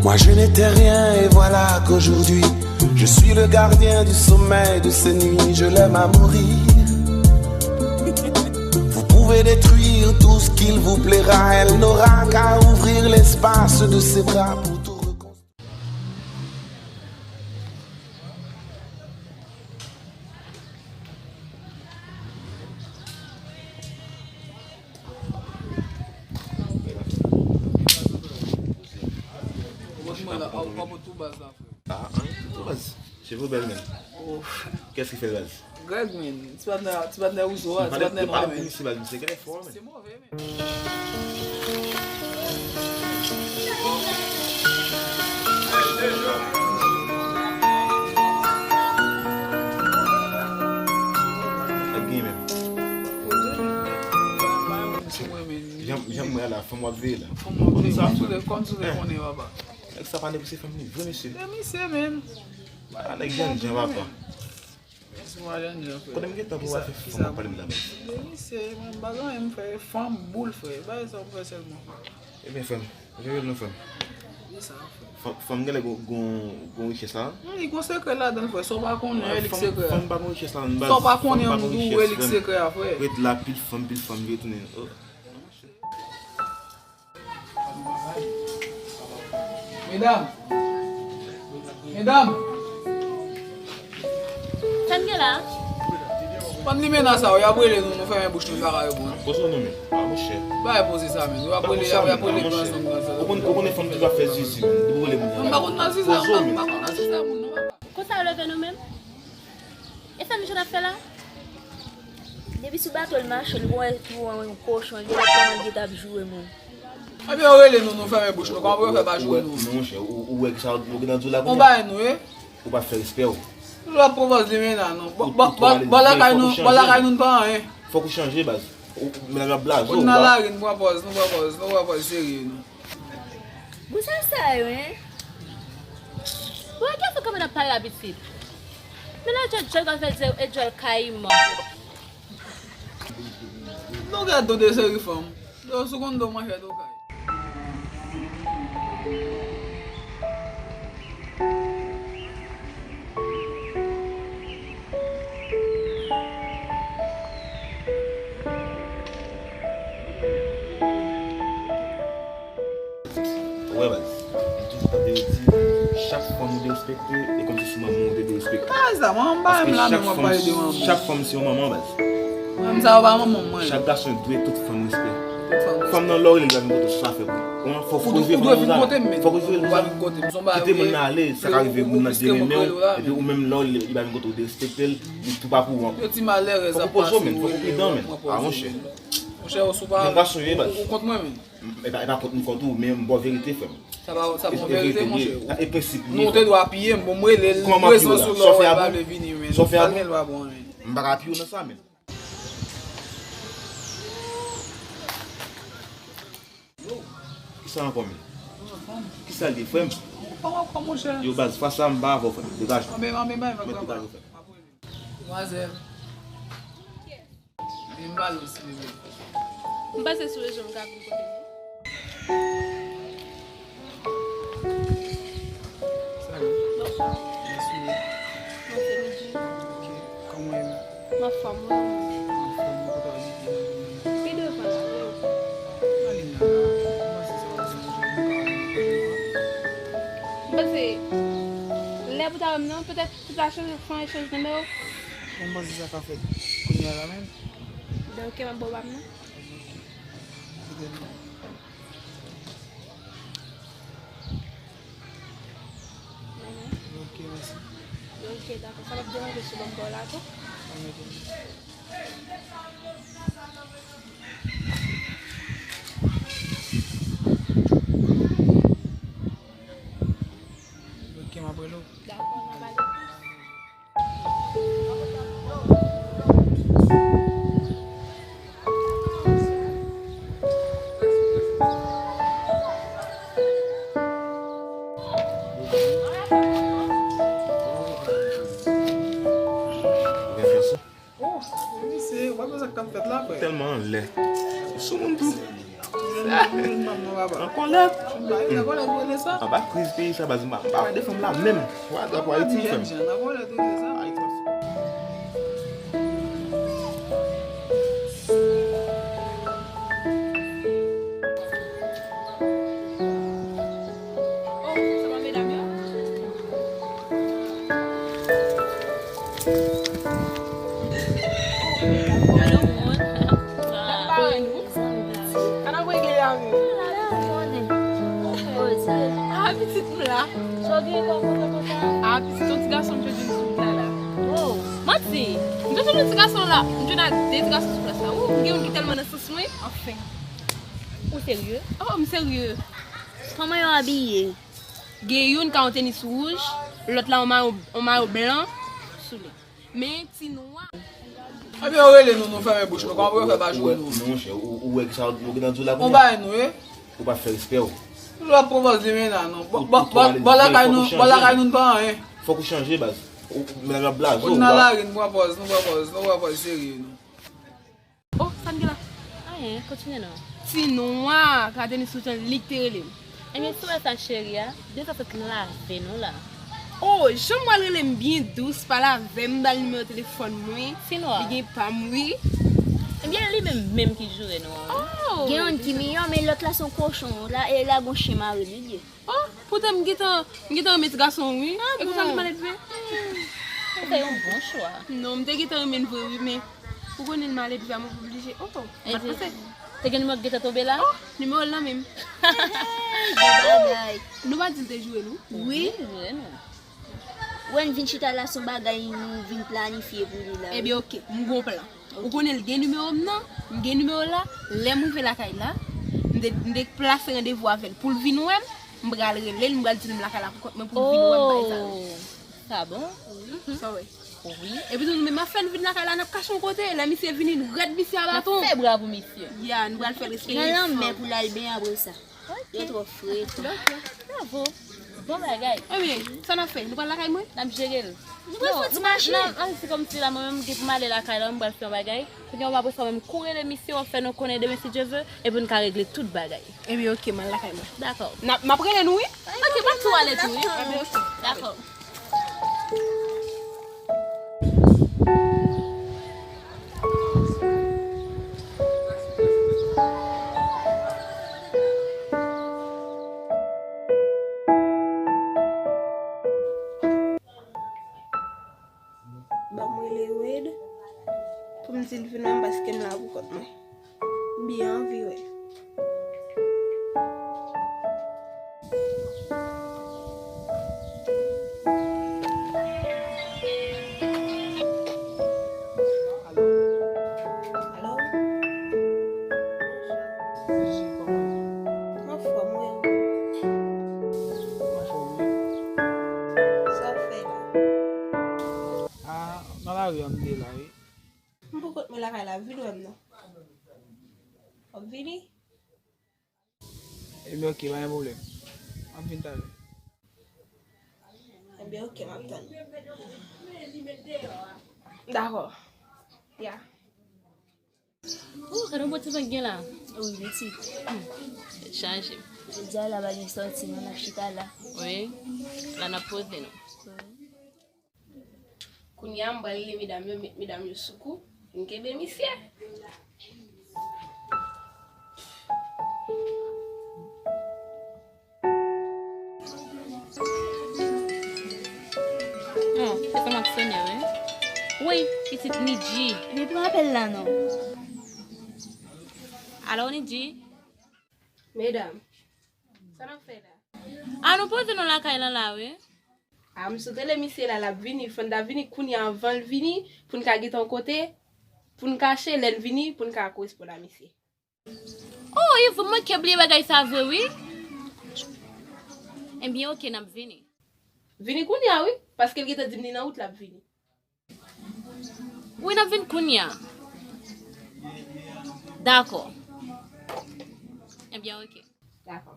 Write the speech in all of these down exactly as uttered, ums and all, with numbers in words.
Moi je n'étais rien et voilà qu'aujourd'hui je suis le gardien du sommeil de ces nuits, je l'aime à mourir. Vous pouvez détruire tout ce qu'il vous plaira, elle n'aura qu'à ouvrir l'espace de ses bras pour tout reconstruire. Mwen la, pa, pa pou tou baz la, frè. Ah, hein, tou baz. Cheve w bèl, men. Oh. Kiyès ki fè l, baz? Greg, men. Ti patnè, ti patnè Ouzo a, ti patnè mwen, men. Misye, baz, misye genlè fò, men. Se move, men. Ak gen, men. Ti mwen, men. Jan, jan mwen la, fanm w ap veye la. Fanm w ap veye, kòmsi w te, kòmsi w te konnen, papa. Nèg sa pa negosye fanm li vre, mesye. Se misye, men. Ah, nèg jènjan, papa. Mesye, mwen jènjan, frè. Kote m gentan pou w al fè fanm ap pale m la, mesye? Se misye, mwen, m pa gen anyen m fè, fanm boul, frè. Bagay sa m fè sèlman. Ebyen, frè m, jere l non, frè m. Ki sa, frè? Fanm, fanm genlè gon, gon, gon richès la. Hmm, li gon sekrè ladan l, frè. Sa w pa konnen, e li k sekrè a. Fanm pa gon richès la, baz. Sa w pa konnen, m di w, e li k sekrè a, frè. Ret la, pil fanm, pil fanm, yo tounen. Oh. Medam! Medam! Sa n gen la? Bann limena sa yo, y ap rele nou, nou fèmen bouch nou, nou pa ka reponn. Poze w non, men. Ah, monchè. Bagay poze sa, men. Y ap rele, y ap rele gran zòn, gran zòn. Ou konn, ou konnen fanm ki pa fè zizi, men. Depi w rele moun nan la. M pa konn nan zizi, m pa konn nan zizi moun, non, papa. Konsa yo leve nou menm? E sa misye t ap fè la? Depi sou bato l mache, l gon wè tou an yon kochon, li wè kòman l gentan ap joure moun. Ebyen, yo rele nou, nou fèmen bouch nou. Kòman pou yo fè pa joure nou? Monchè, ou, ou wè ki sa yo gen nan di w la kounye a? Yon bagay nou ye. Ou pa fè respè w. Nou la pran pòz limena, non. Bò, bò, bò lakay nou, bò lakay nou, n pa anyen. Fòk ou chanje, baz. Ou, medam yo ap blaze w. Ou nan lari, n pran pòz, nou pran pòz, nou pran pòz serye, nou. Bouzen sa yo, en? Ou wè ki fè kòman n ap pale la pitit? Men la jòl jòl ka fè di e jòl kayiman. Nou gade de seri fanm. Yo sou konn do manchèt ou kay. Ou wè, baz, m toujou tande yo di, chak fanm ou derespekte, e kòmsi se manman w te derespekte. Bagay sa, manman m pa menm la, men w ap pale de manman. Paske chak fanm, chak fanm se yon manman, baz. Manman sa yo pa manman mwen. Chak gason dwe tout fanm respè. Tout fanm respè. Fanm nan lè w rele l pa vin kote w, sa fè pou ou. Fòk ou jere fanm nan. Fòk ou jere l pou sa. Kite moun nan ale, sa ka rive moun nan derenmen w, epi ou menm lè w rele l, li pa vin kote w, derespekte l, li tou pa pou ou ankò. Yo ti malerèz ap pase, men fòk ou pridan, men. Ah, monchè. Monchè, ou sou pa. Jan gason ye, baz. Ou kont mwen, men. E pa, e pa kont m kont ou, men m ba w verite, frè m. Sa pa, sa pa yon verite, monchè. E prensip li ye. Nou te dwe apiye m, bon, m rele l, prezans ou la, ou pa vle vini, men. Sa w fè a bon? M pa ka apiye w nan sa, men. Kisa ankò, men? Kisa l ye, frè m? Yo, baz, fwa sa, m pa avè w, frè m. Degaje w. Mèt degaje w, frè m. Demwazèl. Vin pale w, silvouplè. M pase sou rezo, m ka vin kote nou. Salut. Bonswa. Bonswa. Bon, se midi. Ok. Kòman w ye? M anfòm, wi. Anfòm, ou kontan di ki nan jounen? Pi devan la, wi. Nan liy nan la, m panse sa w ap di m jodi m ka wè nou kote nou an. M panse, lè pou ta wè m nan, petèt, Ou pa chanje fè yon echanj nimewo? Bon, m panse sa ka fèt kounye a la menm. Donk, m ap ba w pa m nan? Ok. Kite m. Mhm. Ok, mèsi. Ok, dakò. Sa p ap deranje si w ban m ba w la tou? Pa gen pwoblèm. Ok, m ap rele w. Dakò, n a pale plis. Oh, Sa k ap fèt la, frè? Tèlman anlè. Ou sou moun tou. An kòlè. Anba kriz peyi sa, baz, m pa, m pa de fanm la menm. Wa, drapo Ayiti, frè m. Ayiti. Oh, sa pa medam yo? Alo, moun. N ap pare nou. Sa n ap regle a menm? Ah, pitit m la. Sa w gen kòm kontan konsa? Ah, pitit, yon ti gason m jwenn sou wout la la. Oh, manti. M te jwenn yon ti gason la. M jwenn ak de ti gason sou plas la. Oh, m gen youn ki tèlman nan sans mwen. Anfen. Ou serye? Oh, m serye. Kòman yo abiye? Gen youn ka yon tenis wouj, lòt la yon mayo, yon mayo blan sou li. Men ti nwa. Ebyen, yo rele nou, nou fèmen bouch nou. Kòman pou yo fè pa joure nou? Monchè, ou, ou wè ki sa yo gen nan di w la kounye a? Ou bay nou, wi. Ou pa fè respè w. Nou ap pran pòz de mennaj nou. Bò, bò, bò lakay nou, bò lakay nou, n pa anyen. Fòk ou chanje, baz. Ou, mennaj la blaze w. Ou nan lari, n pran pòz, nou pran pòz, nou pran pòz serye nou. Oh, sa n gen la? Anyen, kontinye non. Ti nwa, ka tenis wouj lan, li k te rele m. Ebyen, si w wè sa cheri a, byen sa sot lave nou la. Oh, jan m pral rele m byen dous, pale avè m, ba l nimewo telefòn mwen. Ti nwa. Li gen pa m, wi. Ebyen, li menm menm ki joure nou an. Oh. Gen youn ki miyò, men lòt la se yon kochon. La, e la gon chen mare li ye. Oh, poutan m gentan, m gentan renmen ti gason wi. Ah bon? E konsa l maledve? Ou fè yon bon chwa. Non, m te gentan renmen l vre wi, men ou konnen l maledve a, mwen oblije. Oh, m pa t panse. Te gen nimewo k gentan tonbe la? Oh, nimewo l lan menm. Hey, bon bagay. Nou pa di l te joure nou? Wi. Li joure nou. Wè n vin chita la, se yon bagay nou vin planifye pou li la. Ebyen, oke, m gon plan. Ou konnen l gen nimewo m nan, m gen nimewo l la, lè m rive lakay la, m de, m deplase randevou avè l pou l vin wè m, m pral rele l, m pral di l m lakay la pou kont mwen pou l vin wè m bagay sa yo. Oh, sa bon? Sa w wè? Wi. Epi tou, nou menm ap fè n vin lakay la, n ap kache yon kote, lè misye vini, n rèd misye a baton. N ap fè bra pou misye. Ya, nou pral fè l respekte fanm. Nan lanmè pou l al benyen apre sa. Ok. Yo twò fre tou. Dakò. Bravo. Bon bagay. Ebyen, sa n ap fè? Nou pral lakay mwen? N ap jere l. Nou pral fè ti mache. Non, non, non, se kòmsi la, mwen menm, m gen pou m ale lakay la, m pral fè yon bagay. Kounye a, apre sa, mwen, m kou rele misye, w ap fè nou konnen demen, si Dye vle, epi n ka regle tout bagay. Ebyen, oke, m al lakay mwen. Dakò. N ap, m ap rele nou, wi. Ok, m ap tou ale tou, wi. Ebyen, oke. Dakò. Ban m rele Wade pou m di l vin wè m paske m la pou kont mwen. M byen anvi wè l. Alo? Alo? Gigi, kòman ye? M anfòm, wi. M anfòm, wi. Sa w fè la? A, nan lari a m te la, wi. M pou kont mwen lakay la, vin wè m non. W ap vini? Ebyen, oke, pa gen pwoblèm. M ap vin talè. Ebyen, oke, m ap tann. Dakò. Ya. Ou, gade yon bon ti van k gen la. Wi, pitit. Hmm. Tèt chaje. Jodi a la pa gen sòti, non, n ap chita la. Wi. La n ap poze nou. Wi. Kounye a, m pral rele medam yo, met medam yo sou kou, pou n kenbe misye. Oh, se kòman k sonnen, wi. Wi, pitit Nidji. Li pran apèl la, non. Alo, Nidji? Medam, sa n ap fè la? A, nou poze nou lakay lan la, wi. A, m sot rele misye la, l ap vini. Fò n ta vini kounye a anvan l vini, pou n ka gentan yon kote, pou n kache, lè n vini, pou n ka koresponn a misye. Oh, Iv, m manke bliye bagay sa vre, wi. Ebyen, oke, n ap vini. Vini kounye a, wi, paske l gentan di m li nan wout, l ap vini. Wi, n ap vin kounye a. Dakò. Ebyen, oke. Dakò.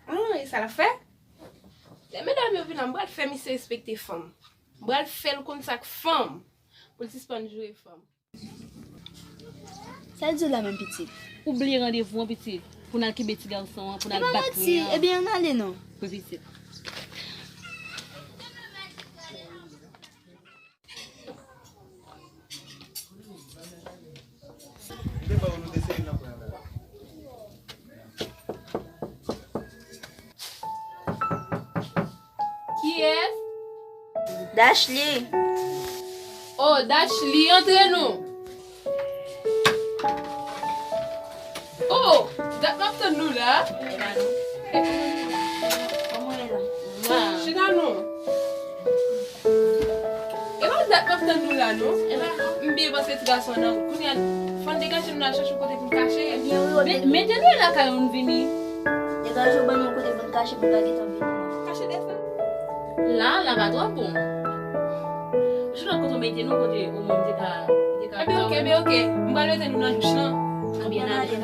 Ah, e sa l ap fè? Lè medam yo vin la, m pral fè misye respekte fanm. M pral fè l konn sa k fanm. Pou l sispann joure fanm. Sa l di w la menm, pitit? Ou bliye randevou an, pitit, pou n al kenbe ti gason an, pou n al bat manti, li an. Ebyen, ann ale non. Wi, pitit. Kiyès? Dashley. Oh, Dashley, antre non. Oh, dat m ap tann nou la. E pa nou. Kòman w ye la? Chita non. E pa dat m ap tann nou la, non. M byen panse ti gason an nan wout. Kounye a, fò n degaje nou al chèche yon kote pou n kache. Ebyen, wi, wi. Mete nou lakay ou, n vini. Degaje w ban nou yon kote pou n kache, pou n pa gentan vini. Kache dèyè sa. La, la pa twò bon. Ou chita kote w mete nou kote ou menm te ka, te ka. Ebyen, oke, ebyen, oke. M pral mete nou nan douch lan. Ebyen, ale.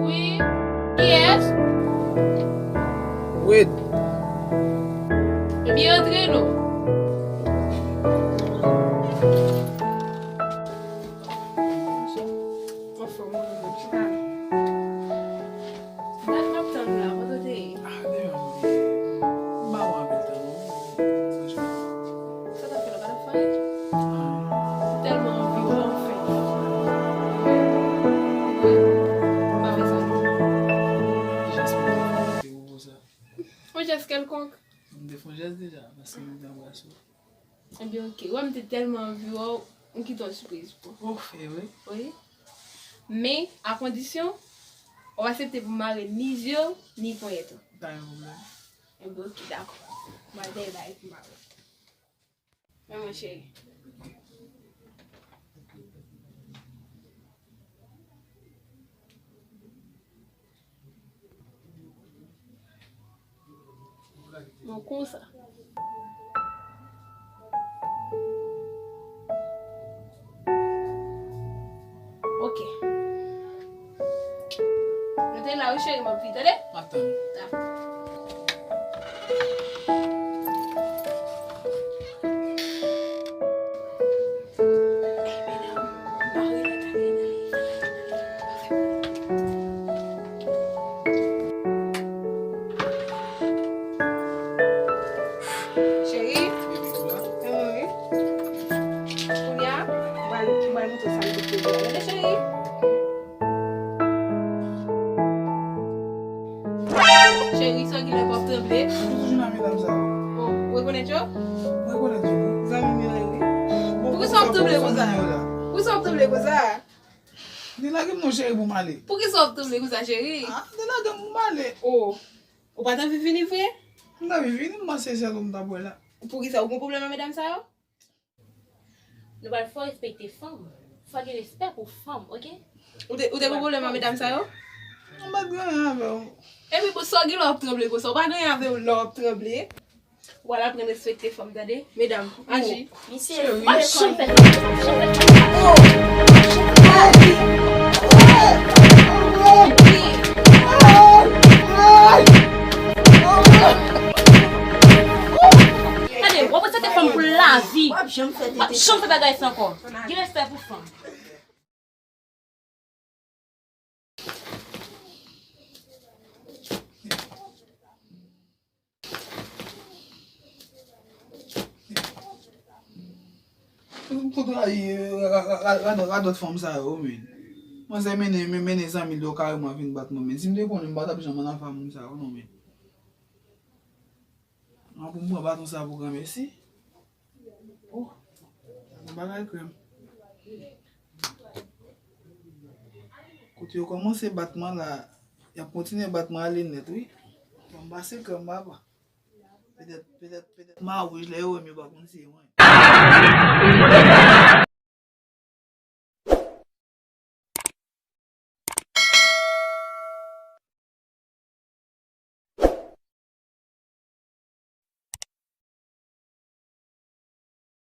Wi. Kiyès? Wade. Ebyen, antre non. Anfòm, wi, wi. Dat m ap tann ou la, kote w te ye? Ah, deja m bliye. M pa pran anpil tan, non. Franchman. Sa t ap fè la, pa t ap fè anyen? Ah. M tèlman anvi wè w, anfen. Wi. M pa wè sa, non. Ki jès pou m te fè pou sa? Yon jès kèlkonk. M te fè yon jès deja, paske m te anbrase w. Ebyen, oke. Wè, m te tèlman anvi wè w, m kite yon sipriz pou ou. Ou fè, wi. Wi. Men, a kondisyon, w aksepte pou m mare ni zye w, ni ponyèt ou. Pa gen pwoblèm. Ebyen, oke, dakò. M al dèyè bagay pou m mare w. Men, mon cheri. Bon, konsa. Ok. Rete la, wi, cheri, m ap vini, tande? M ap tann. Dakò. Cheri, men mwen wi. Kounye a, m pral, m pral montre w sa m te poze a. Tande, cheri. Cheri, sa w genlè p ap tranble. Ou toujou nan medam sa yo. O, ou rekonèt yo? Mwen rekonèt yo, wi. Zanmi m yo ye, wi. Poukisa w ap tranble konsa? Poukisa w ap tranble konsa? Ni lage m non, cheri, pou m ale. Poukisa w ap tranble konsa, cheri? Ah, ni lage m pou m ale. O, ou pa t anvi vini vre? M t anvi vini, m panse se sèl ou m t ap wè la. Poukisa? Ou gen pwoblèm ak medam sa yo? Nou pral fè w respekte fanm. Fò gen respè pou fanm, oke? Ou te, ou te gen pwoblèm ak medam sa yo? M pa t gen anyen avè w. Epi pou sa w gen lè w ap tranble konsa, ou pa gen anyen avè yo lè w ap tranble? Ou pral aprann respekte fanm, tande? Medam, aji. Misye, m ap janm fè sa. M ap janm fè sa. Tande, w ap respekte fanm pou lavi. W ap janm fè bagay sa ankò. Gen respè pou fanm. Pou trayi, ra-, ra-, ra-, radòt, radòt fanm sa yo, men. Manzè mennen, men, mennen zanmi l yo kareman vin bat mwen, men. Si m te konnen, m pa t ap janm ann afè a moun sa yo, non, men. An pou m pran baton sa pou granmesi. Oh, yon bagay krèm. Kote yo kòmanse bat mwen la, y ap kontinye bat mwen ale nèt, wi. Fò m pase krèm, papa. Petèt, petèt, petèt mawouj, lè yo wè m, yo pa konn si e mwen.